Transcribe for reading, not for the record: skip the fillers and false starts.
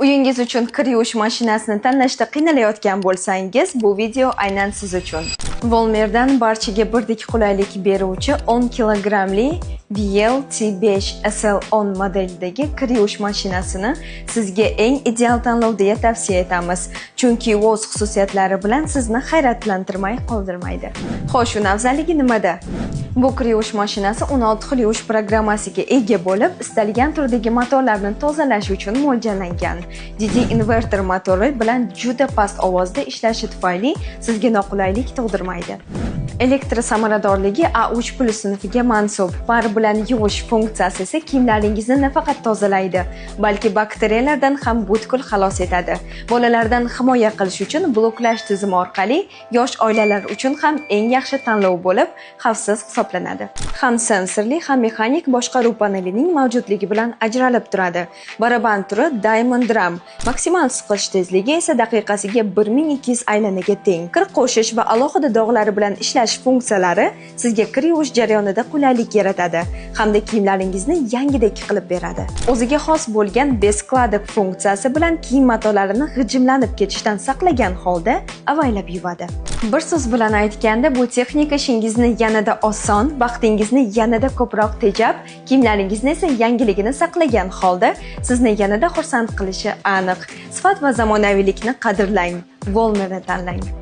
Uyingiz uchun kir yuvish mashinasini tanlashda qiynalayotgan bo'lsangiz, bu video aynan siz uchun. Volmerdan barchaga birdek qulaylik beruvchi 10 kilogrammli VLT5 SL10 modelidagi kir yuvish mashinasini sizga eng ideal tanlov deya tavsiya etamiz. Chunki o'z xususiyatlari bilan sizni hayratlantirmay qoldirmaydi. Xo'sh, uni afzalligi nimada? Bu kir yuvish mashinasi 16 xil yuvish programmasiga ega bo'lib, istalgan turdagi matolarni tozalash uchun mo'ljallangan. DD inverter motori bilan juda past ovozda ishlashi tufayli sizga noqulaylik tug'dirmaydi. Elektr samaradorligi A3+ sinfiga mansub. Par bilan yuvish funksiyasi esa kiyimlaringizni nafaqat tozalaydi, balki bakteriyalardan ham butkul xalos etadi. Bolalardan himoya qilish uchun bloklash tizimi orqali yosh oilalar uchun ham eng yaxshi tanlov bo'lib, xavfsiz hisoblanadi. Ham sensorli, ham mexanik boshqaruv panelining mavjudligi bilan ajralib turadi. Baraban turi Diamond Drum, maksimal siqilish tezligi esa daqiqasiga 1200 aylanaga teng. Kir qo'shish va alohida dog'lari bilan ishlash funksiyalari sizga kir yuvish jarayonida qulaylik yaratadi hamda kiyimlaringizni yangidek qilib beradi. O'ziga xos bo'lgan без складок funksiyasi bilan kiyim matolarini g'ijimlanib ketishdan saqlagan holda avaylab yuvadi. Bir so'z bilan aytganda, bu texnika ishingizni yanada oson, vaqtingizni yanada ko'proq tejab, kiyimlaringizni esa yangiligini saqlagan holda sizni yanada xursand qilishi aniq. Sifat va zamonaviylikni qadrlang, Volmerni tanlang.